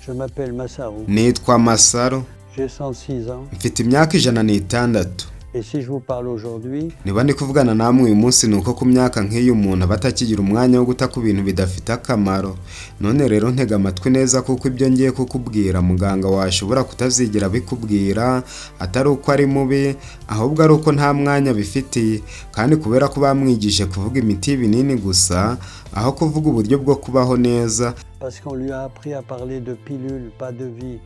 Je m'appelle Masaru, Nitwa Masaru. J'ai 106 ans Mfite imyaka 106. Et si je vous parle aujourd'hui, Niba ndi kuvugana namwe uyu munsi, ni uko ku myaka nk'iyi umuntu aba atakigira umwanya wo guta ku bintu bidafite akamaro. None rero ntega amatwi neza, kuko ibyo ngiye kukubwira muganga washobora kutazigera abikubwira, atari uko ari mubi, ahubwo ari uko nta mwanya abifitiye, kandi kubera ko bamwigije kuvuga imiti y'ibinini gusa aho kuvuga uburyo bwo kubaho neza. Parce qu'on lui a appris à parler de pilules, pas de vie.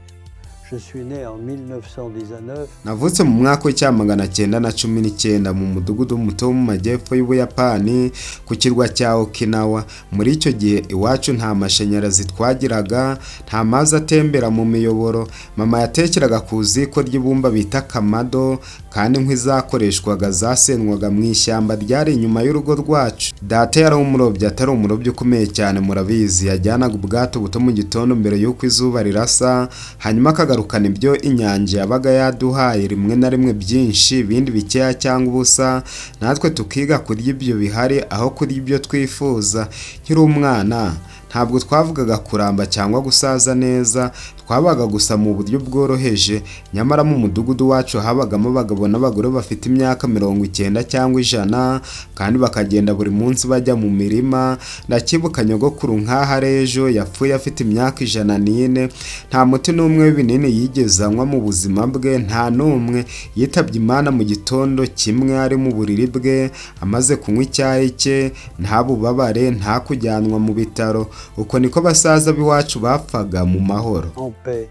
Je suis né en 1919. Navutse mu mwaka w'1919 mu mudugudu muto wo mu majyepfo y'Ubuyapani, ku kirwa cya Okinawa. Muri icyo gihe iwacu nta mashanyarazi twagiraga, nta mazi atembera mu miyoboro. Mama yatekeraga ku ziko ry'ibumba bita kamado, kandi inkwi zakoreshwaga zasenwaga mu ishyamba ryari inyuma y'urugo rwacu. Data yari umurobyi, atari umurobyi ukomeye cyane, murabizi. Yajyanaga ubwato buto mu gitondo mbere y'uko izuba rirasa, hanyuma akagarukana ibyo inyanja yabaga yaduhaye, rimwe na rimwe byinshi, ibindi bikeya cyangwa ubusa, natwe tukiga kurya ibyo bihari aho kurya ibyo twifuza. Nkiri umwana ntabwo twavugaga kuramba cyangwa gusaza neza, twabaga gusa mu buryo bworoheje. Nyamara mu mudugudu wacu habagamo abagabo n'abagore bafite imyaka 90 cyangwa 100, kandi bakagenda buri munsi bajya mu mirima. Ndacyibuka nyogokuru nk'aho ari ejo, yapfuye afite imyaka 104. Nta muti n'umwe w'ibinini yigeze anywa mu buzima bwe, nta n'umwe. Yitabye Imana mu gitondo kimwe ari mu buriri bwe, amaze kunywa icyayi cye, nta bubabare, nta kujyanwa mu bitaro. Uko niko basaza b'iwacu bapfaga, mu mahoro. En paix.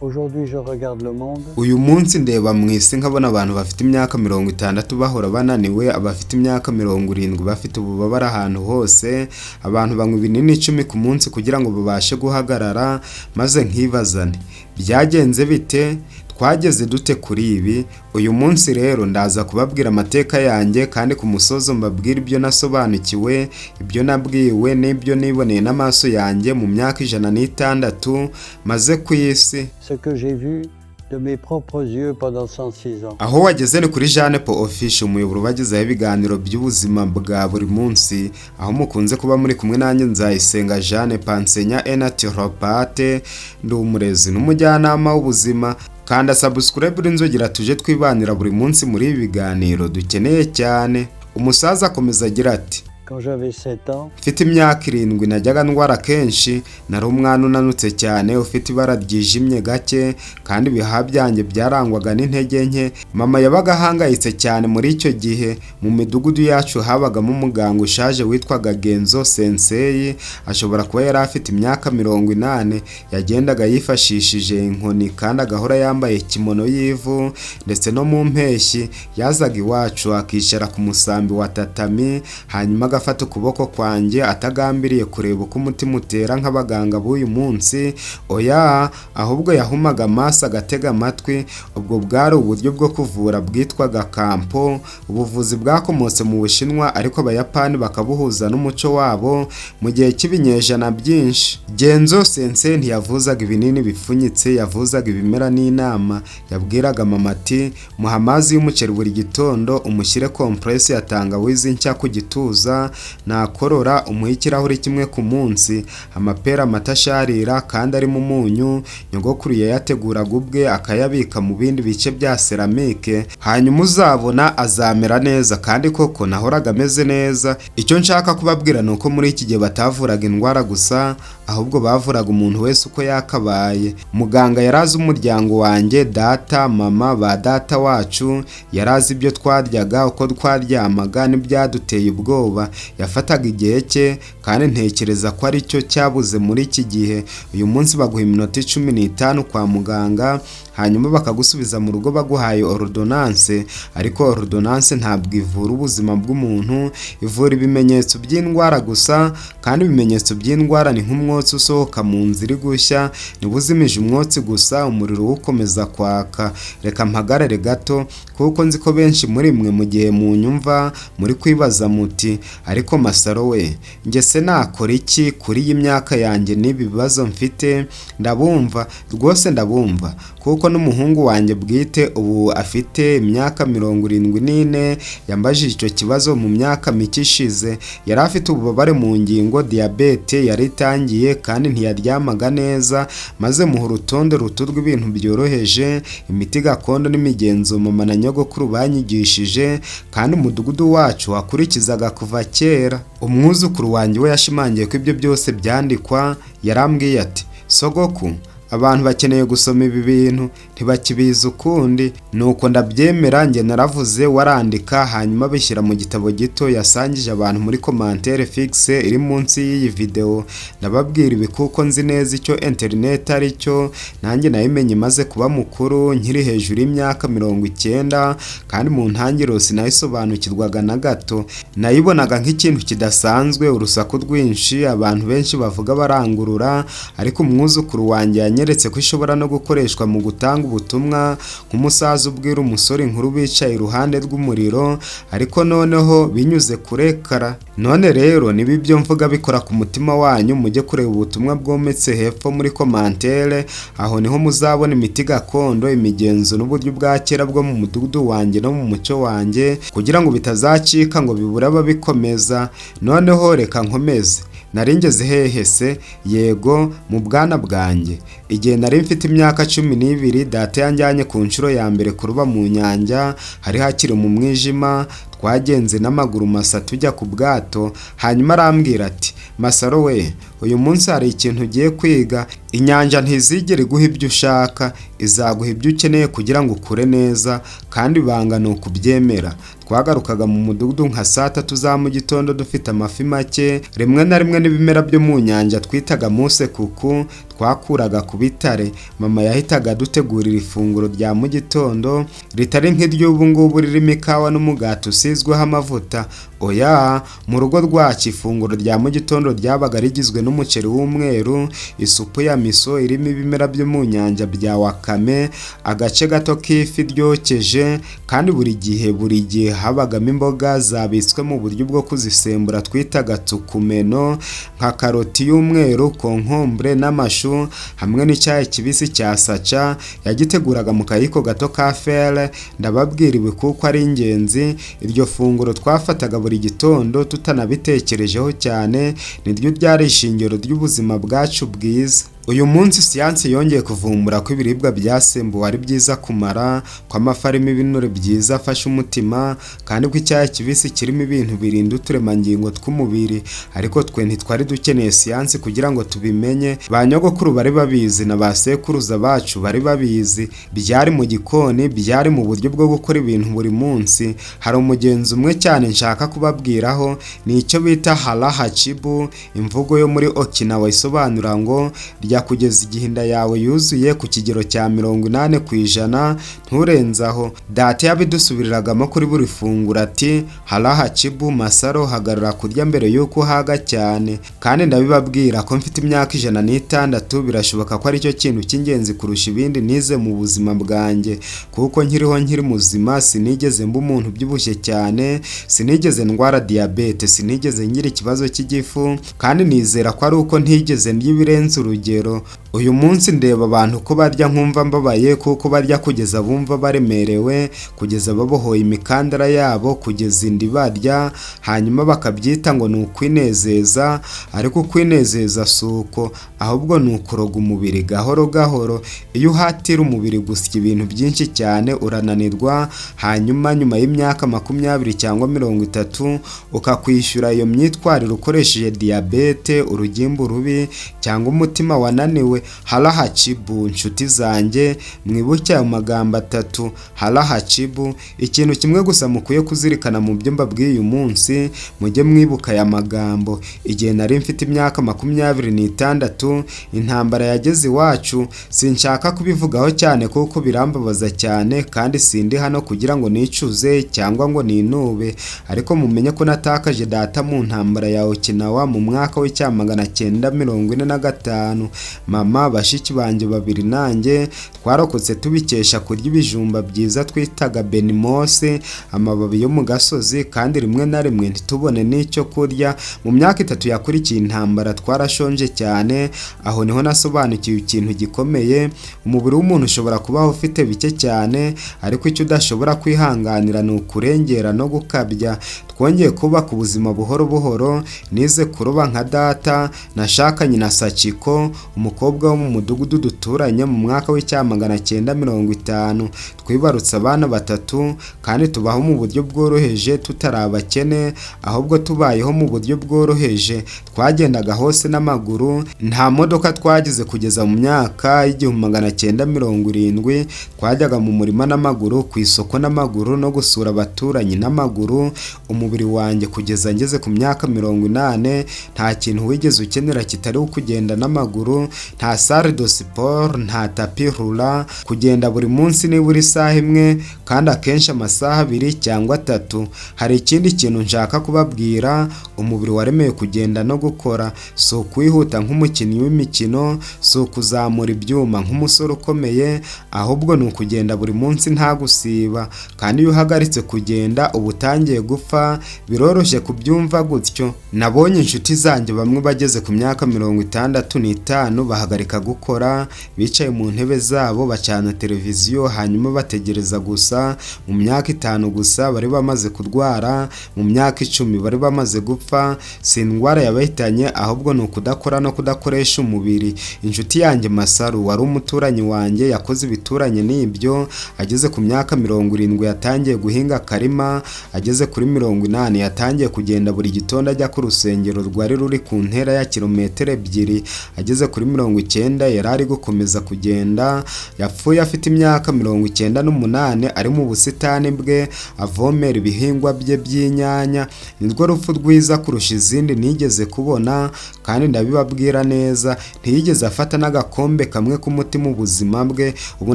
Aujourd'hui, je regarde le monde. Uyu munsi ndeba mu isi nkabona abantu bafite imyaka 60 bahora bananiwe, abafite imyaka 70 bafite ububabare ahantu hose, abantu banywa ibinini 10 ku munsi kugira ngo babashe guhagarara, maze nkibaza nti: "Byagenze bite? Twageze dute kuri ibi?" Uyu munsi rero ndaza kubabwira amateka yanjye, kandi ku musozo mbabwire ibyo nasobanukiwe, ibyo nabwiwe n'ibyo niboneye n'amaso yanjye mu myaka 106 maze ku isi. Ce que j'ai vu de mes propres yeux pendant 106 ans. Aho wageze ni kuri Jeanne Paul Official, umuyoboro ubagezaho ibiganiro by'ubuzima bwa buri munsi, aho mukunze kuba muri kumwe nanjye Nzayisenga Jeanne Pansenya, naturopathe, ndi umurezi n'umujyanama w'ubuzima. Kanda subscribe n'inzogera, tuje twibanira buri munsi muri ibi biganiro dukeneye cyane. Umusaza akomeza agira ati: Quand j'avais 7 ans, Mfite imyaka 7 najyaga ndwara kenshi. Nari umwana unanutse cyane, ufite ibara ryijimye gake, kandi ibihaha byanjye byarangwaga n'intege nke. Mama yabaga ahangayitse cyane muri icyo gihe. Mu midugudu yacu habagamo umuganga ushaje witwaga Genzo Sensei, ashobora kuba yari afite imyaka 80. Yagendaga yifashishije inkoni kandi agahora yambaye kimono y'ivu, ndetse no mu mpeshyi. Yazaga iwacu akicara ku musambi wa tatami, hanyuma agafata ukuboko kwanjye, atagambiriye kureba uko umutima utera nk'abaganga b'uyu munsi, oya, ahubwo yahumaga amaso agatega amatwi. Ubwo bwari uburyo bwo kuvura bwitwaga kampo, ubuvuzi bwakomotse mu Bushinwa ariko Abayapani bakabuhuza n'umuco wabo mu gihe cy'ibinyejana byinshi. Genzo Sensei ntiyavuzaga ibinini bipfunyitse, yavuzaga ibimera n'inama. Yabwiraga mama ati: "Muha amazi y'umuceri buri gitondo, umushyire compresse ya tangawizi nshya ku gituza, nakorora umuhe ikirahure kimwe ku munsi. Amapera, amata asharira kandi arimo umunyu, nyogokuru yayateguraga ubwe akayabika mu bindi bice bya céramique, hanyuma uzabona azamera neza." Kandi koko nahoraga ameze neza. Icyo nshaka kubabwira ni uko muri iki gihe batavuraga indwara gusa, ahubwo bavuraga umuntu wese uko yakabaye. Muganga yari azi umuryango wanjye, data, mama, ba data wacu, yari azi ibyo twaryaga, uko twaryamaga n'ibyaduteye ubwoba. Yafataga igihe cye, kandi ntekereza ko ari cyo cyabuze muri iki gihe. Uyu munsi baguha iminota 15 kwa muganga, hanyuma bakagusubiza mu rugo baguhaye ordonnance. Ariko ordonnance ntabwo ivura ubuzima bw'umuntu, ivura ibimenyetso by'indwara gusa, kandi ibimenyetso by'indwara ni nk'umwotsi usohoka mu nzu iri gushya. Niba uzimije umwotsi gusa, umuriro uwukomeza kwaka. Reka mpagarare gato, kuko nzi ko benshi muri mwe mu gihe munyumva muri kwibaza muti: "Ariko Masaro we, njye se nakora iki kuri iyi myaka yanjye n'ibi bibazo mfite?" Ndabumva rwose, ndabumva, kuko n'umuhungu wanjye bwite ubu afite imyaka 74 yambajije icyo kibazo mu myaka mike ishize. Yari afite ububabare mu ngingo, diyabete yari itangiye. Yarasinziriye kandi ntiyaryamaga neza, maze muha urutonde ruto rw'ibintu byoroheje, imiti gakondo n'imigenzo mama na nyogokuru banyigishije kandi umudugudu wacu wakurikizaga kuva kera. Umwuzukuru wanjye we yashimangiye ko ibyo byose byandikwa. Yarambwiye ati: "Sogoku, abantu bakeneye gusoma ibi bintu, ntibakibizi ukundi." Nuko ndabyemera. Njye naravuze, warandika, hanyuma bishyira mu gitabo gito yasangije abantu muri commentaire fixe iri munsi y'iyi video. Ndababwira ibi kuko nzi neza icyo interineti ari cyo. Nanjye nayimenye maze kuba mukuru, nkiri hejuru y'imyaka 90, kandi mu ntangiriro sinayisobanukirwaga na gato. Nayibonaga nk'ikintu kidasanzwe, urusaku rwinshi, abantu benshi bavuga barangurura. Ariko umwuzukuru wanjye yanyeretse ko ishobora no gukoreshwa mu gutanga ubutumwa, nk'umusaza ubwira umusore inkuru bicaye iruhande rw'umuriro, ariko noneho binyuze kuri écran. None rero, niba ibyo mvuga bikora ku mutima wanyu, mujye kureba ubutumwa bwometse hepfo muri commentaire. Aho niho muzabona imiti gakondo, imigenzo n'uburyo bwa kera bwo mu mudugudu wanjye no mu muco wanjye, kugira ngo bitazacika ngo bibure ababikomeza. Noneho reka nkomeze. Nari ngeze hehe se? Yego, mu bwana bwanjye. Igihe nari mfite imyaka 12, data yanjyanye ku nshuro ya mbere kuroba mu nyanja. Hari hakiri mu mwijima. Twagenze n'amaguru masa tujya ku bwato, hanyuma arambwira ati: "Masaro we, uyu munsi hari ikintu ugiye kwiga. Inyanja ntizigere iguha ibyo ushaka, izaguha ibyo ukeneye kugira ngo ukure neza, kandi ibanga ni ukubyemera." Twagarukaga mu mudugudu nka saa 3 za mu gitondo dufite amafi make, rimwe na rimwe n'ibimera byo mu nyanja twitaga musekuku twakuraga ku bitare. Mama yahitaga adutegurira ifunguro rya mu gitondo, ritari nk'iry'ubu ngubu ririmo ikawa n'umugati usizweho amavuta. Oya, mu rugo rwacu ifunguro rya mu gitondo ryabaga rigizwe n'umuceri w'umweru, isupu ya miso irimo ibimera byo mu nyanja bya wakame, agace gato k'ifi ryokeje, kandi buri gihe, buri gihe habagamo imboga zabitswe mu buryo bwo kuzisembura twitaga tsukumeno, nka karoti y'umweru, concombre n'amashu, hamwe n'icyayi kibisi cya sacha yagiteguraga mu kayiko gato ka fer. Ndababwira ibi kuko ari ingenzi. Iryo funguro twafataga buri gitondo tutanabitekerejeho cyane niryo ryari ishingiro ry'ubuzima bwacu bwiza. Uyu munsi siyansi yongeye kuvumbura ko ibiribwa byasembuwe ari byiza kumara, ko amafi arimo ibinure byiza afasha umutima, kandi ko icyayi kibisi kirimo ibintu birinda uturemangingo tw'umubiri. Ariko twe ntitwari dukeneye siyansi kugira ngo tubimenye. Ba nyogokuru bari babizi, na ba sekuruza bacu bari babizi. Byari mu gikoni, byari mu buryo bwo gukora ibintu buri munsi. Hari umugenzo umwe cyane nshaka kubabwiraho, ni icyo bita hara hachibu, imvugo yo muri Okinawa isobanura ngo rya kugeza igihe inda yawe yuzuye ku kigero cya 80%, nturenzaho. Data yabidusubiriragamo kuri buri funguro ati: "Hara hachibu, Masaro, hagarara kurya mbere y'uko uhaga cyane." Kandi ndabibabwira ko mfite imyaka 106, birashoboka ko aricyo kintu cy'ingenzi kurusha ibindi nize mu buzima bwanjye, kuko nkiriho, nkiri muzima, sinigeze mba umuntu ubyibushye cyane, sinigeze ndwara diyabete, sinigeze ngira ikibazo cy'igifu, kandi nizera ko ari uko ntigeze ndya ibirenze urugero. Uyu munsi ndeba abantu ko barya nkumva mbabaye, kuko barya kugeza bumva baremerewe, kugeza babohoye imikandara yabo, kugeza inda barya, hanyuma bakabyita ngo ni ukwinezeza. Ariko ukwinezeza si uko, ahubwo ni ukuroga umubiri gahoro gahoro. Iyo uhatira umubiri gusya ibintu byinshi cyane, urananirwa, hanyuma nyuma y'imyaka 20 cyangwa 30 ukakwishyura iyo myitwarire ukoresheje diyabete, urugimbu rubi cyangwa umutima wananiwe. Hara hachibu, nshuti zanjye, mwibuke ayo magambo atatu: hara hachibu. Ikintu kimwe gusa mukwiye kuzirikana mu byo mbabwiye uyu munsi, mujye mwibuka aya magambo. Igihe nari mfite imyaka 26, intambara yageze iwacu. Sinshaka kubivugaho cyane kuko birambabaza cyane, kandi sindi hano kugira ngo nicuze cyangwa ngo ninube, ariko mumenye ko natakaje data mu ntambara ya Okinawa mu mwaka w'1945. Mama, bashiki banjye babiri nanjye twarokotse tubikesha kurya ibijumba byiza twitaga benimosi, amababi yo mu gasozi, kandi rimwe na rimwe ntitubone n'icyo kurya. Mu myaka 3 yakurikiye intambara twarashonje cyane. Aho niho nasobanukiwe ikintu gikomeye: umubiri w'umuntu ushobora kubaho ufite bike cyane, ariko icyo udashobora kwihanganira ni ukurengera no gukabya. Twongeye kubaka ubuzima buhoro buhoro. Nize kuroba nka data. Nashakanye na Sachiko, umukobwa wo mu mudugudu duturanye, mu mwaka w'1950. Twibarutse abana batatu kandi tubaho mu buryo bworoheje, tutari abakene, ahubwo tubayeho mu buryo bworoheje. Twagendaga hose n'amaguru, nta modoka twagize kugeza mu myaka y'1970. Twajyaga mu murima n'amaguru, ku isoko n'amaguru, no gusura abaturanyi n'amaguru. Umubiri wanjye kugeza ngeze ku myaka 80 nta kintu wigeze ukenera kitari ukugenda n'amaguru. Nta salle de sport, nta tapis roulant. Kugenda buri munsi nibura isaha imwe, kandi akenshi amasaha 2 cyangwa 3. Hari ikindi kintu nshaka kubabwira: umubiri waremeye kugenda no gukora. Si ukwihuta nk'umukinnyi w'imikino, si ukuzamura ibyuma nk'umusore ukomeye, ahubwo ni ukugenda buri munsi nta gusiba. Kandi iyo uhagaritse kugenda, uba utangiye gupfa. Biroroshye kubyumva gutyo. Nabonye inshuti zanjye bamwe bageze ku myaka 65 bahagarika gukora, bicaye mu ntebe zabo, bacana televiziyo, hanyuma bategereza gusa. Mu myaka 5 gusa bari bamaze kurwara, mu myaka 10 bari bamaze gupfa. Si indwara yabahitanye, ahubwo ni ukudakora no kudakoresha umubiri. Inshuti yanjye Masaru, wari umuturanyi wanjye, yakoze ibituranye n'ibyo. Ageze ku myaka 70 yatangiye guhinga akarima. Ageze kuri 80 yatangiye kugenda buri gitondo ajya ku rusengero rwari ruri ku ntera ya kilometero 2. Ageze kuri 90 yari ari gukomeza kugenda. Yapfuye afite imyaka 98, ari mu busitani bwe avomera ibihingwa bye by'inyanya. Nirwo rupfu rwiza kurusha izindi nigeze kubona, kandi ndabibabwira neza, ntiyigeze afata n'agakombe kamwe k'umuti mu buzima bwe. Ubu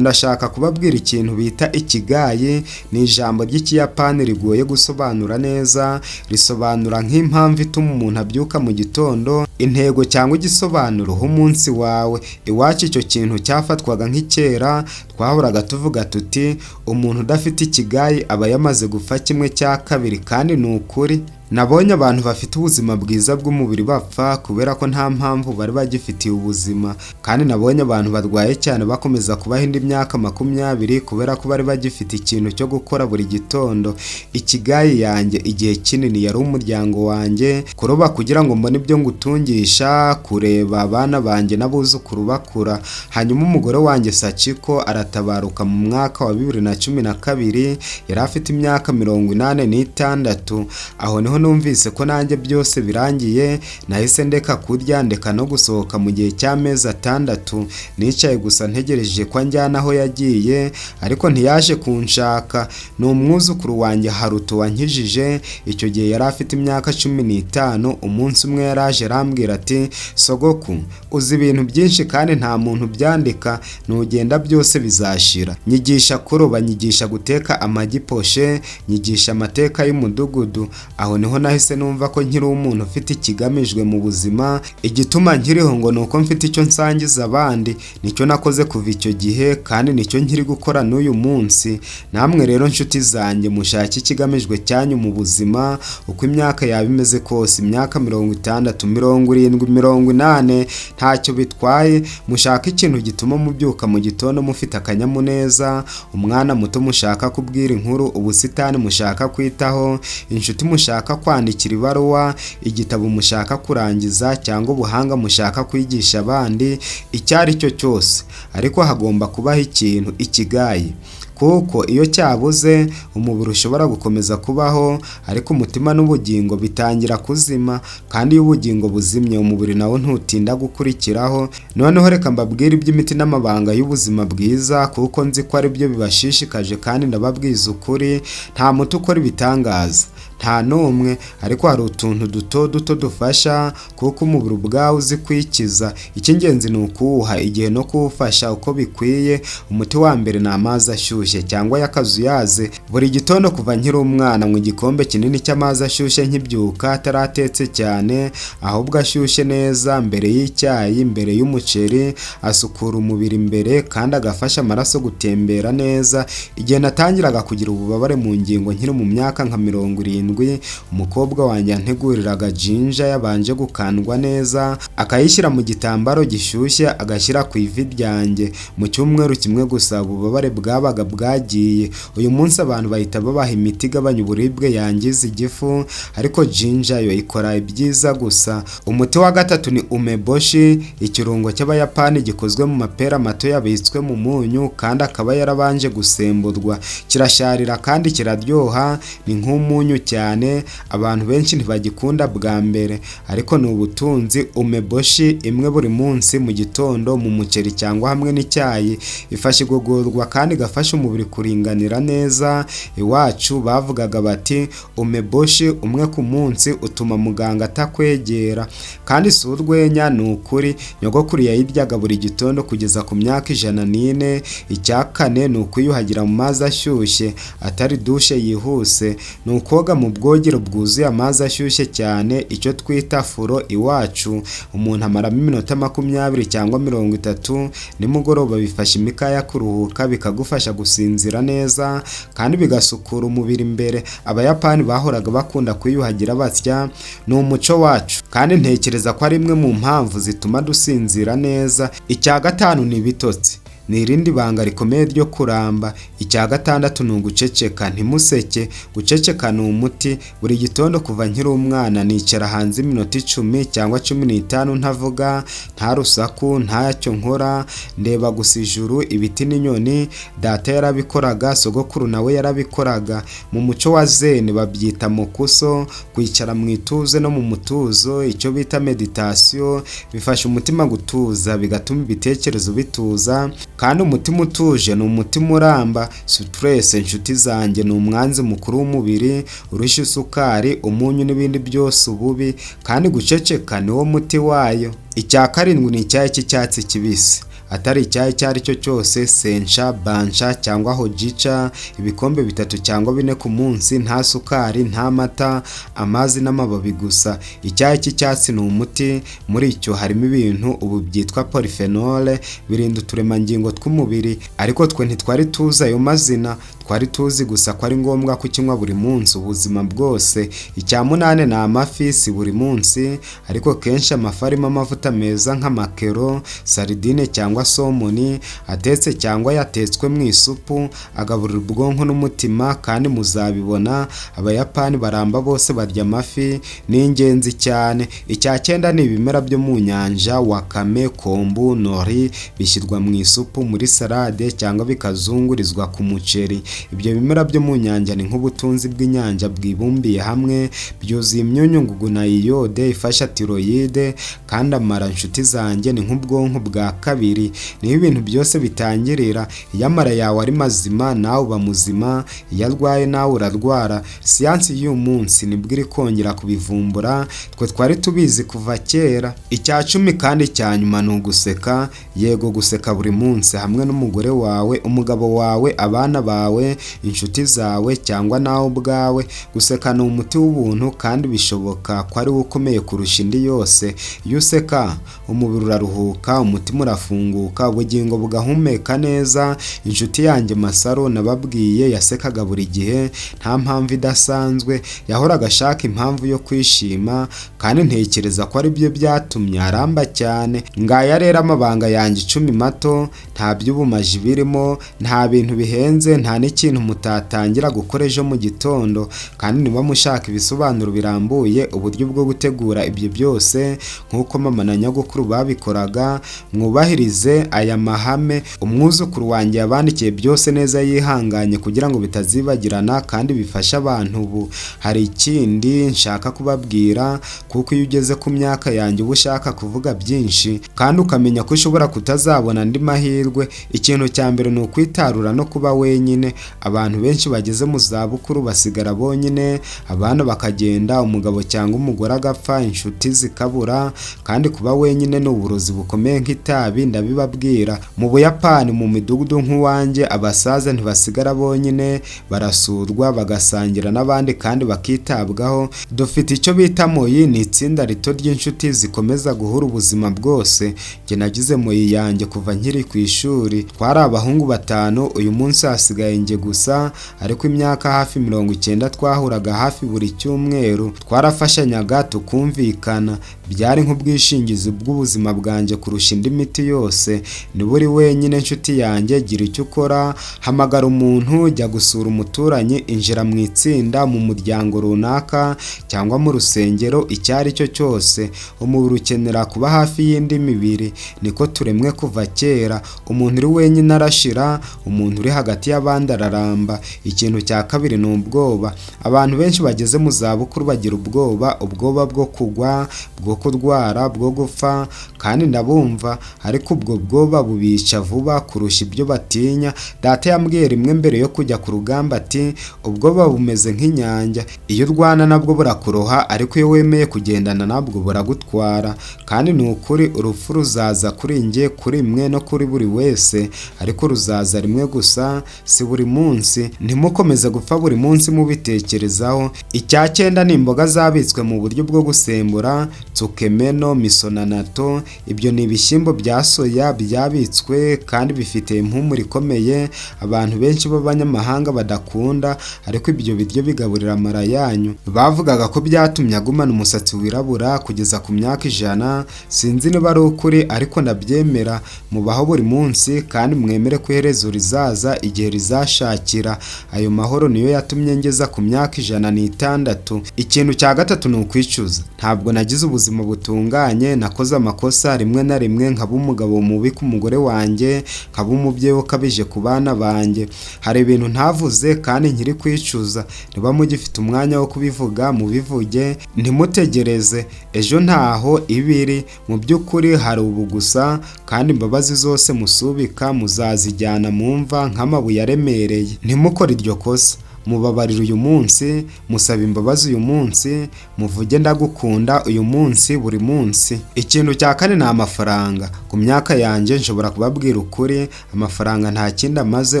ndashaka kubabwira ikintu bita ikigai. Ni ijambo ry'Ikiyapani rigoye gusobanura neza. Risobanura nk'impamvu ituma umuntu abyuka mu gitondo, intego cyangwa igisobanuro umunsi wawe. Iwacu icyo kintu cyafatwaga nk'icyera. Twahoraga tuvuga tuti: "Umuntu udafite ikigai aba yamaze gupfa kimwe cya kabiri." Kandi ni ukuri. Nabonye abantu bafite ubuzima bwiza bw'umubiri bapfa kubera ko nta mpamvu bari bagifitiye ubuzima, kandi nabonye abantu barwaye cyane bakomeza kubaho indi myaka 20 kubera ko bari bagifite ikintu cyo gukora buri gitondo. Ikigai yanjye igihe kinini yari umuryango wanjye: kuroba kugira ngo mbone ibyo ngutungisha, kureba abana banjye n'abuzukuru bakura. Hanyuma umugore wanjye Sachiko aratabaruka mu mwaka wa 2012, yari afite imyaka 86. Aho niho numvise ko nanjye byose birangiye. Nahise ndeka kurya, ndeka no gusohoka mu gihe cy'amezi 6. Nicaye gusa ntegereje ko anjyana aho yagiye, ariko ntiyaje kunshaka. Ni umwuzukuru wanjye Haruto wankijije. Icyo gihe yari afite imyaka 15. Umunsi umwe yaraje arambwira ati: "Sogoku, uzi ibintu byinshi kandi nta muntu ubyandika. Nugenda byose bizashira. Nyigisha kuroba, nyigisha guteka amagi poché, nyigisha amateka y'umudugudu." Aho niho nahise numva ko nkiri umuntu ufite ikigamijwe mu buzima. Igituma nkiriho ngo ni uko mfite icyo nsangiza abandi. Nicyo nakoze kuva icyo gihe, kandi nicyo nkiri gukora n'uyu munsi. Namwe rero, nshuti zanjye, mushake ikigamijwe cyanyu mu buzima, uko imyaka yaba imeze kose, imyaka 60, 70, 80, ntacyo bitwaye. Mushake ikintu gituma mubyuka mu gitondo mufite akanyamuneza: umwana muto mushaka kubwira inkuru, ubusitani mushaka kwitaho, inshuti mushaka kwandikira ibaruwa, igitabo mushaka kurangiza, cyangwa ubuhanga mushaka kwigisha abandi. Icyo ari cyo cyose, ariko hagomba kubaho ikintu, ikigai, kuko iyo cyabuze umubiri ushobora gukomeza kubaho, ariko umutima n'ubugingo bitangira kuzima. Kandi iyo ubugingo buzimye, umubiri nawo ntutinda gukurikiraho. Noneho reka mbabwire iby'imiti n'amabanga y'ubuzima bwiza, kuko nzi ko ari byo bibashishikaje. Kandi ndababwiza ukuri, nta muti ukora ibitangaza, nta n'umwe, ariko hari utuntu duto duto dufasha, kuko umubiri ubwawe uzi kwikiza. Icy'ingenzi ni ukuwuha igihe no kuwufasha uko bikwiye. Umuti wa mbere ni amazi ashyushye cyangwa y'akazuyaze. Buri gitondo kuva nkiri umwana mu igikombe kinini cy'amazi ashyushye nkibyuka, ataratetse cyane, ahubwo ashyushye neza, mbere y'icyayi, mbere y'umuceri. Asukura umubiri imbere kandi agafasha amaraso gutembera neza. Igihe natangiraga kugira ububabare mu ngingo nkiri mu myaka nka 70 7. Umukobwa wanjye yanteguriraga ginger yabanje gukandwa neza, akayishyira mu gitambaro gishyushye, agashyira ku ivi ryanjye. Mu cyumweru kimwe gusa ububabare bwabaga bwagiye. Uyu munsi abantu bahita babaha imiti igabanya uburibwe yangiza igifu, ariko ginger yo ikora ibyiza gusa. Umuti wa gatatu ni umeboshi, ikirungo cy'Abayapani gikozwe mu mapera mato yabitswe mu munyu kandi akaba yarabanje gusemburwa. Kirasharira kandi kiraryoha, ni nk'umunyu cyane. Abantu benshi ntibagikunda bwa mbere, ariko ni ubutunzi. Umeboshi imwe buri munsi mu gitondo mu muceri cyangwa hamwe n'icyayi ifasha igogorwa kandi igafasha umubiri kuringanira neza. Iwacu bavugaga bati: "Umeboshi umwe ku munsi utuma muganga atakwegera." Kandi si urwenya, ni ukuri. Nyogokuru yayiryaga buri gitondo kugeza ku myaka 104. Icya kane ni ukwiyuhagira mu mazi ashyushye, atari dushe yihuse. Ni ukoga mu bwogero bwuzuye amazi ashyushye cyane, icyo twita furo iwacu. Umuntu amaramo iminota 20 cyangwa 30 nimugoroba. Bifasha imikaya kuruhuka, bikagufasha gusinzira neza kandi bigasukura umubiri imbere. Abayapani bahoraga bakunda kwiyuhagira batya, ni umuco wacu, kandi ntekereza ko ari imwe mu mpamvu zituma dusinzira neza. Icya gatanu ni ibitotsi, ni irindi banga rikomeye ryo kuramba. Icya gatandatu ni uguceceka. Ntimuseke, guceceka ni umuti. Buri gitondo kuva nkiri umwana nicara hanze iminota 10 cyangwa 15, ntavuga, nta rusaku, ntacyo nkora, ndeba gusa ijuru, ibiti n'inyoni. Data yarabikoraga, sogokuru nawe yarabikoraga. Mu muco wa Zen babyita mokuso, kwicara mu ituze no mu mutuzo, icyo bita méditation. Bifasha umutima gutuza, bigatuma ibitekerezo bituza, kandi umutima utuje ni umutima uramba. Stress, inshuti zanjye, ni umwanzi mukuru w'umubiri, urusha isukari, umunyu n'ibindi byose ububi, kandi guceceka niwo muti wayo. Icya karindwi ni icyayi cy'icyatsi kibisi, atari icyayi icyo ari cyo cyose: sencha, bancha cyangwa hojicha, ibikombe 3 cyangwa 4 ku munsi, nta sukari, nta mata, amazi n'amababi gusa. Icyayi cy'icyatsi ni umuti. Muri cyo harimo ibintu ubu byitwa polyphénol, birinda uturemangingo tw'umubiri, ariko twe ntitwari tuzi ayo mazina, twari tuzi gusa ko ari ngombwa kukinywa buri munsi ubuzima bwose. Icya munani ni amafi. Si buri munsi, ariko kenshi. Amafi arimo amavuta meza nka mackerel, sardine cyangwa saumon, atetse cyangwa yatetswe mu isupu, agaburira ubwonko n'umutima. Kandi muzabibona, Abayapani baramba bose barya amafi, ni ingenzi cyane. Icya cyenda ni ibimera byo mu nyanja: wakame, kombu, nori, bishyirwa mu isupu, muri salade cyangwa bikazungurizwa ku muceri. Ibyo bimera byo mu nyanja ni nk'ubutunzi bw'inyanja bwibumbiye hamwe, byuzuye imyunyungugu na iode ifasha thyroïde. Kandi amara, nshuti zanjye, ni nk'ubwonko bwa kabiri, niho ibintu byose bitangirira. Iyo amara yawe ari mazima, nawe uba muzima; iyo arwaye, nawe urarwara. Siyansi y'uyu munsi nibwo iri kongera kubivumbura, twe twari tubizi kuva kera. Icya 10 kandi cya nyuma ni uguseka. Yego, guseka buri munsi hamwe n'umugore wawe, umugabo wawe, abana bawe, inshuti zawe cyangwa nawe ubwawe. Guseka ni umuti w'ubuntu kandi bishoboka ko ari wo ukomeye kurusha indi yose. Iyo useka, umubiri uraruhuka, umutima urafunguka, ubugingo bugahumeka neza. Inshuti yanjye Masaro nababwiye yasekaga buri gihe, nta mpamvu idasanzwe, yahoraga ashaka impamvu yo kwishima, kandi ntekereza ko ari byo byatumye aramba cyane. Ngaya rero amabanga yanjye 10 mato. Nta by'ubumaji birimo, nta bintu bihenze, nta n'ikintu mutatangira gukora ejo mu gitondo. Kandi niba mushaka ibisobanuro birambuye, uburyo bwo gutegura ibyo byose nk'uko mama na nyogokuru babikoraga, mwubahirize aya mahame. Umwuzukuru wanjye yabandikiye byose neza yihanganye kugira ngo bitazibagirana kandi bifashe abantu ubu. Hari ikindi nshaka kubabwira, kuko iyo ugeze ku myaka yanjye uba ushaka kuvuga byinshi kandi ukamenya ko ushobora kutazabona andi mahirwe. Ikintu cya mbere ni ukwitarura no kuba wenyine. Abantu benshi bageze mu zabukuru basigara bonyine, abana bakagenda, umugabo cyangwa umugore agapfa, inshuti zikabura. Kandi kuba wenyine ni uburozi bukomeye nk'itabi, ndabibabwira. Mu Buyapani, mu midugudu nk'uwanjye, abasaza ntibasigara bonyine, barasurwa, bagasangira n'abandi kandi bakitabwaho. Dufite icyo bita moyi, ni itsinda rito ry'inshuti zikomeza guhura ubuzima bwose. Njye nagize moyi yanjye kuva nkiri ku ishuri, twari abahungu batanu, uyu munsi hasigaye njye. yanjye gusa, ariko imyaka hafi 90 twahuraga hafi buri cyumweru. Twarafashanyaga, tukumvikana. Byari nk'ubwishingizi bw'ubuzima bwanjye kurusha indi miti yose. Niba uri wenyine, inshuti yanjye, gira icyo ukora. Hamagara umuntu, jya gusura umuturanyi, injira mu itsinda, mu muryango runaka cyangwa mu rusengero, icyo ari cyo cyose. Umubiri ukenera kuba hafi y'indi mibiri, niko turemwe kuva kera. Umuntu uri wenyine arashira, umuntu uri hagati y'abandi araramba. Ikintu cya kabiri ni ubwoba. Abantu benshi bageze mu zabukuru bagira ubwoba, ubwoba bwo kugwa, bwo kurwara, bwo gupfa, kandi ndabumva, ariko ubwo bwoba bubica vuba kurusha ibyo batinya. Data yambwiye rimwe mbere yo kujya ku rugamba ati: "Ubwoba bumeze nk'inyanja, iyo urwana nabwo burakuroha, ariko iyo wemeye kugendana nabwo buragutwara." Kandi ni ukuri, urupfu ruzaza kuri njye, kuri mwe no kuri buri wese, ariko ruzaza rimwe gusa, si buri munsi. Ntimukomeze gupfa buri munsi mubitekerezaho. Icya cyenda ni imboga zabitswe mu buryo bwo gusembura, tsukemono, miso na natto. Ibyo ni ibishyimbo bya soya byabitswe kandi bifite impumuro ikomeye abantu benshi b'abanyamahanga badakunda, ariko ibyo biryo bigaburira amara yanyu. Bavugaga ko byatumye agumana umusatsi wirabura kugeza ku myaka 100. Sinzi niba ari ukuri, ariko ndabyemera. Mubaho buri munsi kandi mwemere ko iherezo rizaza igihe rizashakira. Ayo mahoro niyo yatumye ngeza ku myaka 106. Ikintu cya gatatu ni ukwicuza. Ntabwo nagize ubuzima butunganye. Nakoze amakosa rimwe na rimwe, nkaba umugabo mubi ku mugore wanjye, nkaba umubyeyi ukabije ku bana banjye. Hari ibintu ntavuze kandi nkiri kwicuza. Niba mugifite umwanya wo kubivuga, mubivuge, ntimutegereze ejo, ntaho ibiri. Mu by'ukuri hari ubu gusa, kandi imbabazi zose musubika muzazijyana mu mva nk'amabuye aremereye. Ntimukore iryo kosa. Mubabarire uyu munsi, musaba imbabazi uyu munsi, muvuge "ndagukunda" uyu munsi, buri munsi. Ikintu cya kane ni amafaranga. Ku myaka yanjye nshobora kubabwira ukuri: amafaranga nta kindi amaze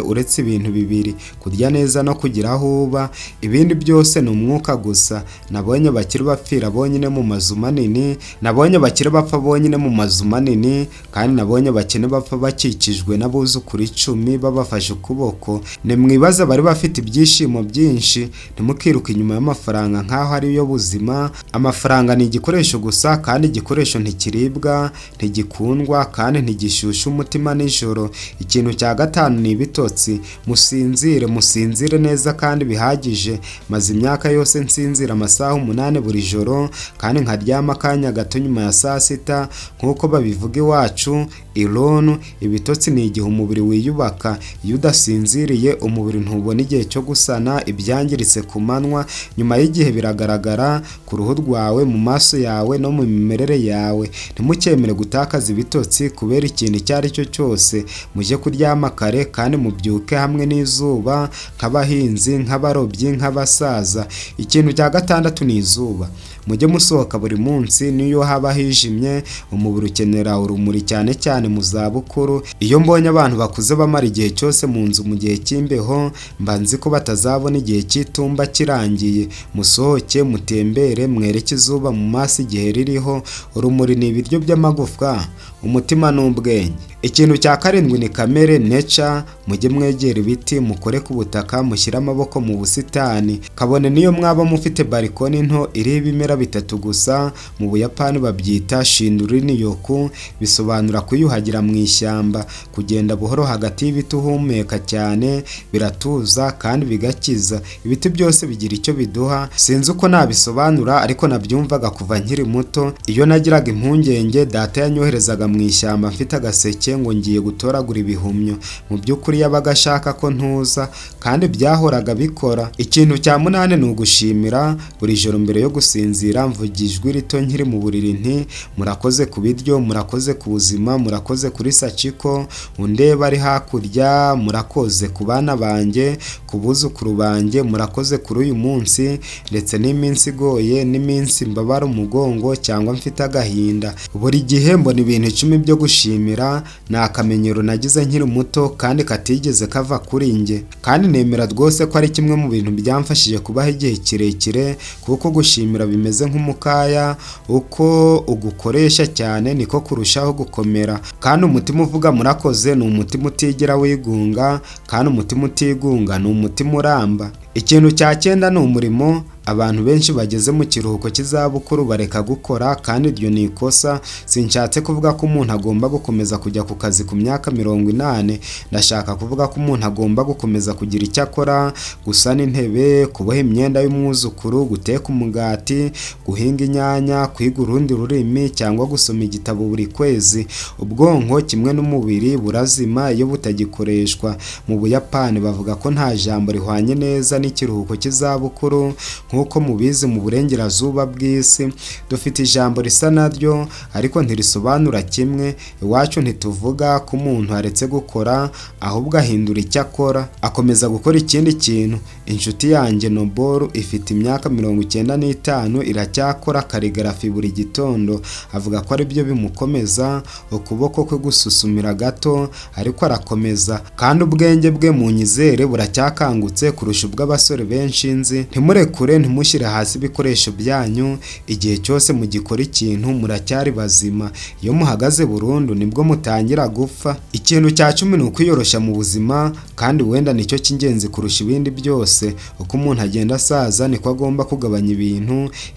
uretse ibintu bibiri, kurya neza no kugira aho uba. Ibindi byose ni umwuka gusa. Nabonye abakire bapfira bonyine mu mazu manini, nabonye abakire bapfa bonyine mu mazu manini, kandi nabonye abakene bapfa bakikijwe n'abuzukuru 10 babafashe ukuboko. Nimwibaze, bari bafite ibyishimo byinshi. Ntimukiruke inyuma y'amafaranga nk'aho ariyo buzima. Amafaranga ni igikoresho gusa, kandi igikoresho ntikiribwa, ntigikundwa kandi ntigishyushya umutima nijoro. Ikintu cya gatanu ni ibitotsi. Musinzire, musinzire neza kandi bihagije. Maze imyaka yose nsinzira amasaha 8 buri joro, kandi nkaryama akanya gato nyuma ya saa sita. Nk'uko babivuga iwacu ironu, ibitotsi ni igihe umubiri wiyubaka. Iyo udasinziriye, umubiri ntubona igihe cyo gusana ibyangiritse ku manywa. Nyuma y'igihe biragaragara ku ruhu rwawe, mu maso yawe no mu mimerere yawe. Ntimukemere gutakaza ibitotsi kubera ikintu icyo ari cyo cyose. Mujye kuryama kare kandi mubyuke hamwe n'izuba, nk'abahinzi, nk'abarobyi, nk'abasaza. Ikintu cya gatandatu ni izuba. Mujye musohoka buri munsi niyo haba hijimye. Umubiri ukenera urumuri, cyane cyane mu zabukuru. Iyo mbonye abantu bakuze bamara igihe cyose mu nzu mu gihe cy'imbeho, mba nzi ko batazabona igihe cy'itumba kirangiye. Musohoke, mutembere, mwereke izuba mu maso igihe ririho. Urumuri ni ibiryo by'amagufwa, umutima n'ubwenge. Ikintu cya karindwi ni kamere, nature. Mujye mwegera ibiti, mukore ku butaka, mushyire amaboko mu busitani, kabone niyo mwaba mufite balcony nto iriho ibimera bitatu gusa. Mu Buyapani babyita shinrin-yoku, bisobanura kwiyuhagira mu ishyamba. Kugenda buhoro hagati y'ibiti uhumeka cyane biratuza kandi bigakiza. Ibiti byose bigira icyo biduha. Sinzi uko nabisobanura, ariko nabyumvaga kuva nkiri muto. Iyo nagiraga impungenge, data yanyoherezaga mu ishyamba mfite agaseke ngo ngiye gutoragura ibihumyo. Mu by'ukuri yabaga ashaka ko ntuza, kandi byahoraga bikora. Ikintu cya munani ni ugushimira. Buri joro mbere yo gusinzira, mvuga ijwi rito nkiri mu buriri nti: "Murakoze ku biryo, murakoze ku buzima, murakoze kuri Sachiko undeba ari hakurya, murakoze ku bana banjye, ku buzukuru banjye, murakoze kuri uyu munsi ndetse n'iminsi igoye n'iminsi mbabara umugongo cyangwa mfite agahinda." Buri gihe mbona ibintu 10. 10 byo gushimira ni akamenyero nagize nkiri muto kandi katigeze kava kuri njye, kandi nemera rwose ko ari kimwe mu bintu byamfashije kubaho igihe kirekire, kuko gushimira bimeze nk'umukaya, uko ugukoresha cyane niko kurushaho gukomera. Kandi umutima uvuga murakoze ni umutima utigera wigunga, kandi umutima utigunga ni umutima uramba. Ikintu cya 9 ni umurimo. Abantu benshi bageze mu kiruhuko cy'izabukuru bareka gukora, kandi iryo ni ikosa. Sinshatse kuvuga ko umuntu agomba gukomeza kujya ku kazi ku myaka 80. Ndashaka kuvuga ko umuntu agomba gukomeza kugira icyo akora: gusana intebe, kuboha imyenda y'umwuzukuru, guteka umugati, guhinga inyanya, kwiga urundi rurimi cyangwa gusoma igitabo buri kwezi. Ubwonko kimwe n'umubiri burazima iyo butagikoreshwa. Mu Buyapani bavuga ko nta jambo rihwanye neza n'ikiruhuko cy'izabukuru. Nk'uko mubizi, mu burengerazuba bw'isi dufite ijambo risa naryo ariko ntirisobanura kimwe. Iwacu ntituvuga ko umuntu aretse gukora, ahubwo ahindura icyo akora, akomeza gukora ikindi kintu. Inshuti yanjye Noboru ifite imyaka 95 iracyakora calligraphy buri gitondo. Avuga ko aribyo bimukomeza. Ukuboko kwe gususumira gato, ariko arakomeza, kandi ubwenge bwe, munyizere, buracyakangutse kurusha ubw'abasore benshi nzi. Ntimurekure, ntimushyire hasi ibikoresho byanyu. Igihe cyose mugikora ikintu muracyari bazima. Iyo muhagaze burundu nibwo mutangira gupfa. Ikintu cya 10 ni ukwiyoroshya mu buzima, kandi wenda nicyo cy'ingenzi kurusha ibindi byose. Uko umuntu agenda asaza niko agomba kugabanya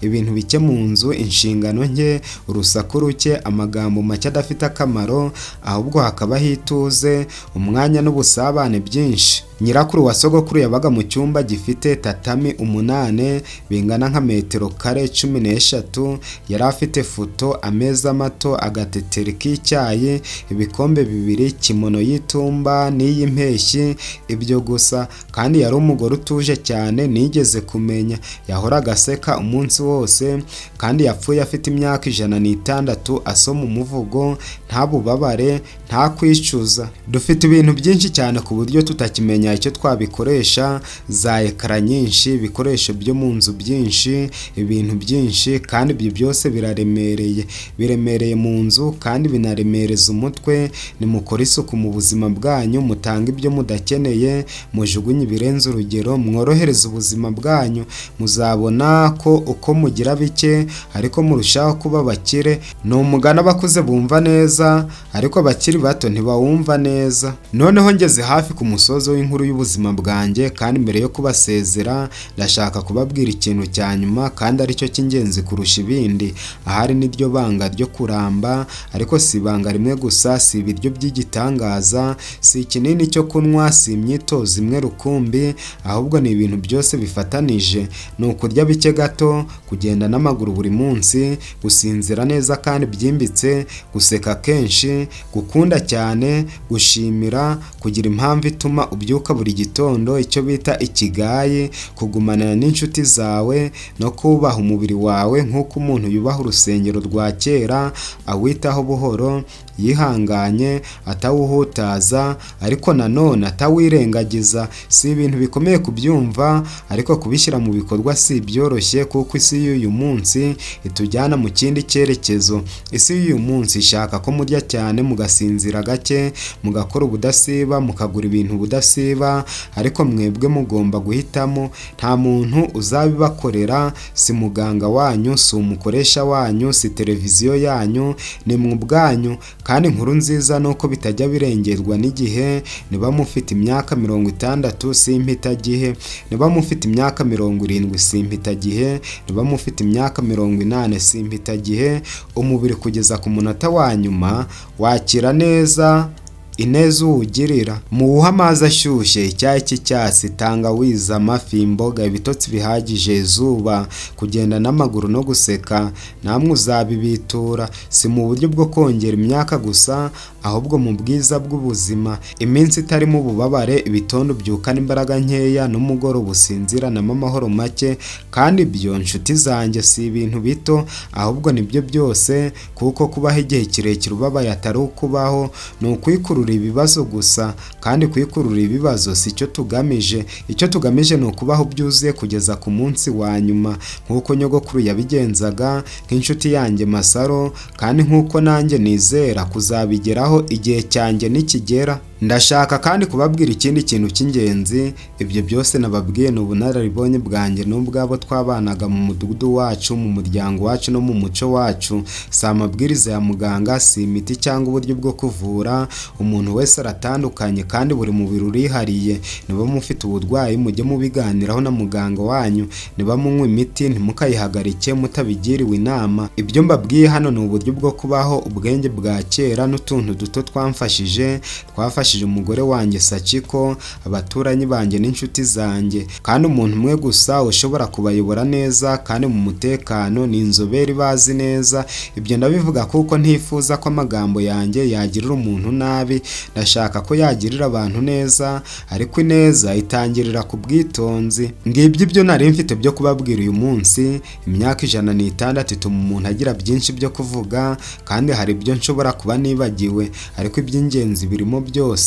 ibintu bike mu nzu, inshingano nke, urusaku ruke, amagambo make adafite akamaro, ahubwo hakabaho ituze, umwanya n'ubusabane byinshi. Nyirakuru wa sogokuru yabaga mu cyumba gifite tatami 8 bingana nka metero kare 13. Yari afite futon, ameza mato, agateteri k'icyayi, ibikombe 2, kimono y'itumba n'iy'impeshyi, ibyo gusa. Kandi yari umugore utuje cyane nigeze kumenya. Yahoraga aseka umunsi wose, kandi yapfuye afite imyaka 106, asoma umuvugo, nta bubabare, nta kwicuza. Dufite ibintu byinshi cyane ku buryo tutakimenya icyo twabikoresha: za écran nyinshi, ibikoresho byo mu nzu byinshi, ibintu byinshi, kandi ibyo byose biraremereye. Biremereye mu nzu kandi binaremereza umutwe. Nimukore isuku mu buzima bwanyu, mutange ibyo mudakeneye, mujugunye ibirenze urugero, mworohereze ubuzima bwanyu. Muzabona ko uko mugira bike ariko murushaho kuba abakire. Ni umugani abakuze bumva neza, ariko abakiri bato ntibawumva neza. Noneho ngeze hafi ku musozo w'inkuru y'ubuzima bwanjye, kandi mbere yo kubasezera ndashaka kubabwira ikintu cya nyuma kandi aricyo cy'ingenzi kurusha ibindi. Ahari niryo banga ryo kuramba, ariko si ibanga rimwe gusa, si ibiryo by'igitangaza, si ikinini cyo kunywa, si imyitozo imwe rukumbi, ahubwo ni ibintu byose bifatanije. Ni ukurya bike gato, kugenda n'amaguru buri munsi, gusinzira neza kandi byimbitse, guseka kenshi, gukunda cyane, gushimira, kugira impamvu ituma ubyuka buri gitondo, icyo bita ikigai, kugumana n'inshuti zawe no kubaha umubiri wawe nk'uko umuntu yubaha urusengero rwa kera, awitaho buhoro, yihanganye, atawuhutaza ariko nanone atawirengagiza. Si ibintu bikomeye kubyumva, ariko kubishyira mu bikorwa si ibyoroshye, kuko isi y'uyu munsi itujyana mu kindi cyerekezo. Isi y'uyu munsi ishaka ko murya cyane, mugasinzira gake, mugakora ubudasiba, mukagura ibintu ubudasiba, ariko mwebwe mugomba guhitamo. Nta muntu uzabibakorera, si muganga wanyu, si umukoresha wanyu, si televiziyo yanyu, ni mwe ubwanyu. Kandi inkuru nziza ni uko bitajya birengerwa n'igihe. Niba mufite imyaka 60 si impitagihe, niba mufite imyaka 70 si impitagihe, niba mufite imyaka 80 si impitagihe. Umubiri kugeza ku munota wa nyuma wakira neza ineza uwugirira. Muwuhe amazi ashyushye, icyayi cy'icyatsi, tangawizi, amafi, imboga, ibitotsi bihagije, izuba, kugenda n'amaguru no guseka, namwe uzabibitura. Si mu buryo bwo kongera imyaka gusa, ahubwo mu bwiza bw'ubuzima. Iminsi itarimo ububabare, ibitondo ubyukana imbaraga nkeya, n'umugoroba usinziranamo amahoro make. Kandi ibyo, nshuti zanjye, si ibintu bito, ahubwo nibyo byose, kuko kubaho igihe kirekire ubabaye atari ukubaho, ni ukwikururira kwikurura ibibazo gusa, kandi kwikurura ibibazo si cyo tugamije. Icyo tugamije ni ukubaho byuzuye kugeza ku munsi wa nyuma, nk'uko nyogokuru yabigenzaga, nk'inshuti yanjye Masaro, kandi nk'uko nanjye nizera kuzabigeraho igihe cyanjye nikigera. Ndashaka kandi kubabwira ikindi kintu cy'ingenzi. Ibyo byose nababwiye ni ubunararibonye bwanjye n'ubwabo twabanaga mu mudugudu wacu, mu muryango wacu no mu muco wacu. Si amabwiriza ya muganga, si imiti cyangwa uburyo bwo kuvura. Umuntu wese aratandukanye kandi buri mubiri urihariye. Niba mufite uburwayi, mujye mubiganiraho na muganga wanyu. Niba munywa imiti, ntimukayihagarike mutabigiriwe inama. Ibyo mbabwiye hano ni uburyo bwo kubaho, ubwenge bwa kera n'utuntu duto twamfashije, twafashije umugore wanjye Sachiko, abaturanyi banjye n'inshuti zanjye. Kandi umuntu umwe gusa ushobora kubayobora neza kandi mu mutekano ni inzobere bazi neza. Ibyo ndabivuga kuko ntifuza ko amagambo yanjye yagirira umuntu nabi. Ndashaka ko yagirira abantu neza, ariko ineza itangirira ku bwitonzi. Ngibyo ibyo nari mfite byo kubabwira uyu munsi. Imyaka 106 ituma umuntu agira byinshi byo kuvuga, kandi hari ibyo nshobora kuba nibagiwe, ariko iby'ingenzi birimo byose.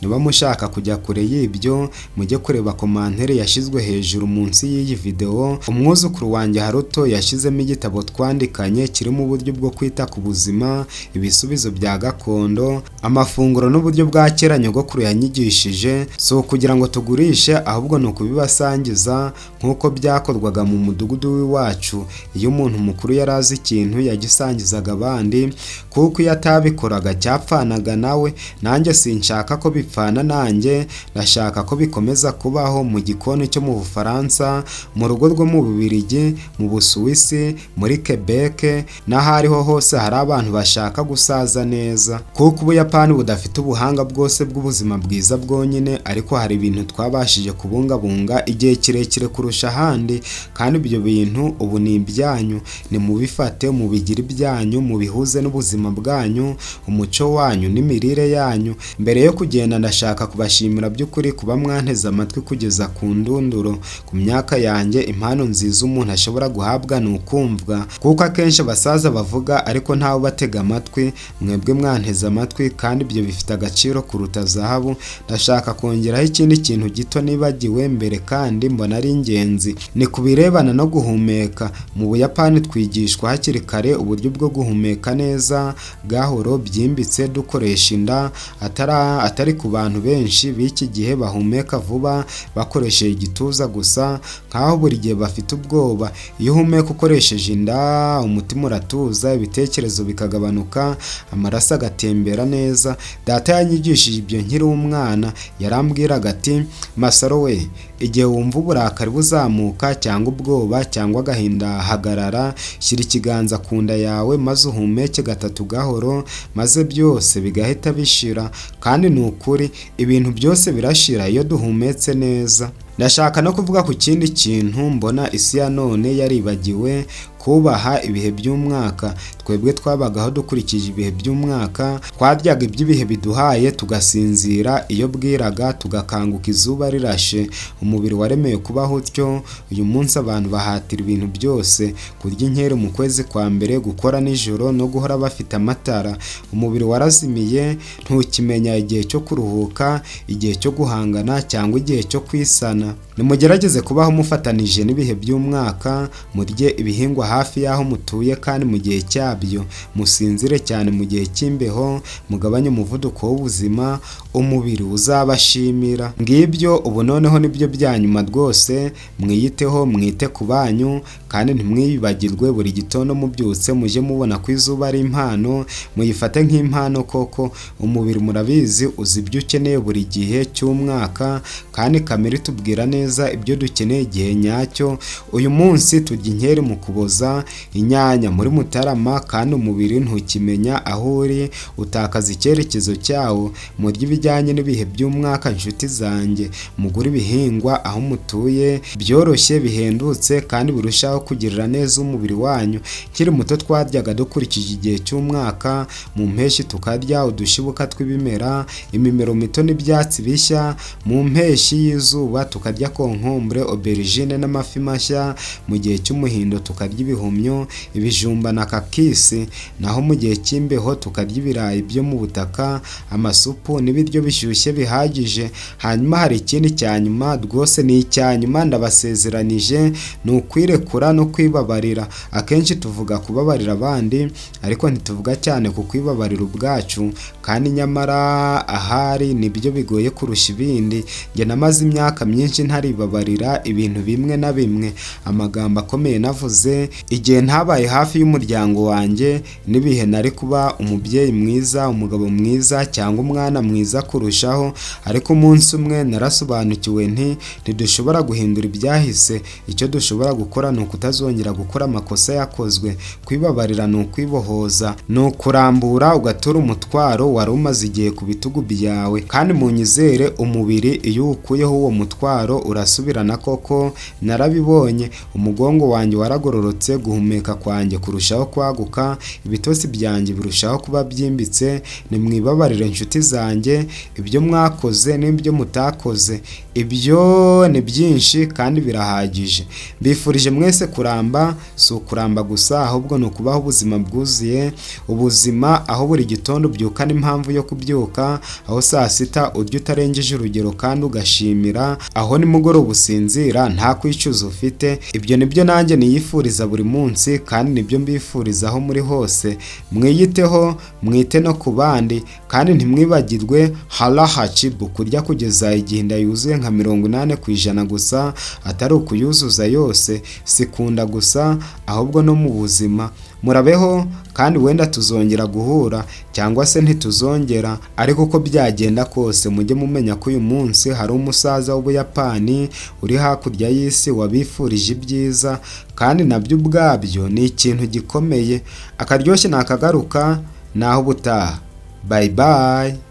Niba mushaka kujya kure y'ibyo, mujye kureba commentaire yashyizwe hejuru munsi y'iyi videwo. Umwuzukuru wanjye Haruto yashyizemo igitabo twandikanye kirimo uburyo bwo kwita ku buzima, ibisubizo bya gakondo, amafunguro n'uburyo bwa kera nyogokuru yanyigishije. Si ukugira ngo tugurishe, ahubwo ni ukubibasangiza nk'uko byakorwaga mu mudugudu w'iwacu. Iyo umuntu mukuru yari azi ikintu, yagisangizaga abandi, kuko iyo atabikoraga cyapfanaga nawe. Nanjye sinshaka ko bipfana nanjye, ndashaka ko bikomeza kubaho mu gikoni cyo mu Bufaransa, mu rugo rwo mu Bubiligi, mu Busuwisi, muri Quebec n'aho ariho hose hari abantu bashaka gusaza neza. Kuko Ubuyapani budafite ubuhanga bwose bw'ubuzima bwiza bwonyine, ariko hari ibintu twabashije kubungabunga igihe kirekire kurusha ahandi, kandi ibyo bintu ubu ni ibyanyu. Nimubifate, mubigire ibyanyu, mubihuze n'ubuzima bwanyu, umuco wanyu n'imirire yanyu. Mbere yo kugenda, ndashaka kubashimira by'ukuri kuba mwanteze amatwi kugeza ku ndunduro. Ku myaka yanjye, impano nziza umuntu ashobora guhabwa ni ukumvwa, kuko akenshi abasaza bavuga ariko ntawe ubatega amatwi. Mwebwe mwanteze amatwi, kandi ibyo bifite agaciro kuruta zahabu. Ndashaka kongeraho ikindi kintu gito nibagiwe mbere kandi mbona ari ingenzi, ni ku birebana no guhumeka. Mu Buyapani twigishwa hakiri kare uburyo bwo guhumeka neza, gahoro, byimbitse, dukoresha inda, atari ku bantu benshi b'iki gihe bahumeka vuba bakoresheje igituza gusa, nkaho buri gihe bafite ubwoba. Iyo uhumeka ukoresheje inda, umutima uratuza, ibitekerezo bikagabanuka, amaraso agatembera neza. Data yanyigishije ibyo nkiri umwana. Yarambwiraga ati: "Masaro we, igihe wumva uburakari buzamuka cyangwa ubwoba cyangwa agahinda, hagarara, shyira ikiganza ku nda yawe maze uhumeke gatatu gahoro, maze byose bigahita bishira." Kandi ni ukuri, ibintu byose birashira iyo duhumetse neza. Ndashaka no kuvuga ku kindi kintu mbona isi ya none yaribagiwe: kubaha ibihe by'umwaka. Twebwe twabagaho dukurikije ibihe by'umwaka. Twaryaga iby'ibihe biduhaye, tugasinzira iyo bwiraga, tugakanguka izuba rirashe. Umubiri waremeye kubaho utyo. Uyu munsi abantu bahatira ibintu byose: kurya inkeri mu kwezi kwa mbere, gukora nijoro no guhora bafite amatara. Umubiri warazimiye, ntukimenya igihe cyo kuruhuka, igihe cyo guhangana cyangwa igihe cyo kwisana. Nimugerageze kubaho mufatanije n'ibihe by'umwaka. Murye ibihingwa hafi y'aho mutuye kandi mu gihe cyabyo, musinzire cyane mu gihe cy'imbeho, mugabanye umuvuduko w'ubuzima. Umubiri uzabashimira. Ngibyo ubu noneho nibyo bya nyuma rwose. Mwiyiteho, mwite ku banyu, kandi ntimwibagirwe: buri gitondo mubyutse, mujye mubona ko izuba ari impano, muyifate nk'impano koko. Umubiri, murabizi, uzi ibyo ukeneye buri gihe cy'umwaka, kandi kamere itubwira neza ibyo dukeneye igihe nyacyo. Uyu munsi turya inkeri mu Kuboza, inyanya muri Mutarama, kandi umubiri ntukimenya aho uri, utakaza icyerekezo cyawo. Murye ibijyanye n'ibihe by'umwaka, inshuti zanjye. Mugure ibihingwa aho mutuye, byoroshye, bihendutse kandi birushaho murushaho kugirira neza umubiri wanyu. Nkiri muto twaryaga dukurikije igihe cy'umwaka. Mu mpeshyi tukarya udushibuka tw'ibimera, imimero mito n'ibyatsi bishya. Mu mpeshyi y'izuba tukarya concombre, aubergine n'amafi mashya. Mu gihe cy'umuhindo tukarya ibihumyo, ibijumba na kakisi. Naho mu gihe cy'imbeho tukarya ibirayi byo mu butaka, amasupu n'ibiryo bishyushye bihagije. Hanyuma hari ikindi cya nyuma, rwose ni icya nyuma, ndabasezeranije, ni ukwirekura no kwibabarira. Akenshi tuvuga kubabarira abandi, ariko ntituvuga cyane ku kwibabarira ubwacu, kandi nyamara ahari nibyo bigoye kurusha ibindi. Njye namaze imyaka myinshi ntaribabarira ibintu bimwe na bimwe, amagambo akomeye navuze, igihe ntabaye hafi y'umuryango wanjye, n'ibihe nari kuba umubyeyi mwiza, umugabo mwiza cyangwa umwana mwiza kurushaho. Ariko umunsi umwe narasobanukiwe nti: ntidushobora guhindura ibyahise, icyo dushobora gukora ni ukutazongera gukora amakosa yakozwe. Kwibabarira ni ukwibohoza, ni ukurambura ugatura umutwaro wari umaze igihe ku bitugu byawe. Kandi munyizere, umubiri iyo uwukuyeho uwo mutwaro urasubirana koko. Narabibonye, umugongo wanjye waragororotse, guhumeka kwanjye kurushaho kwaguka, ibitotsi byanjye birushaho kuba byimbitse. Nimwibabarire, inshuti zanjye, ibyo mwakoze n'ibyo mutakoze. Ibyo ni byinshi kandi birahagije. Mbifurije mwese kuramba. Si ukuramba gusa, ahubwo ni ukubaho ubuzima bwuzuye, ubuzima aho buri gitondo ubyukana impamvu yo kubyuka, aho saa sita urya utarengeje urugero kandi ugashimira, aho nimugoroba usinzira nta kwicuza ufite. Ibyo nibyo nanjye niyifuriza buri munsi, kandi nibyo mbifuriza aho muri hose. Mwiyiteho, mwite no ku bandi, kandi ntimwibagirwe hara hachi bu, kurya kugeza igihe inda yuzuye nka 80% gusa, atari ukuyuzuza yose. Si kunda gusa, ahubwo no mu buzima. Murabeho, kandi wenda tuzongera guhura cyangwa se ntituzongera, ariko uko byagenda kose mujye mumenya ko uyu munsi hari umusaza w'Ubuyapani uri hakurya y'isi wabifurije ibyiza, kandi nabyo ubwabyo ni ikintu gikomeye. Akaryoshye nakagaruka, naho ubutaha. Bye bye.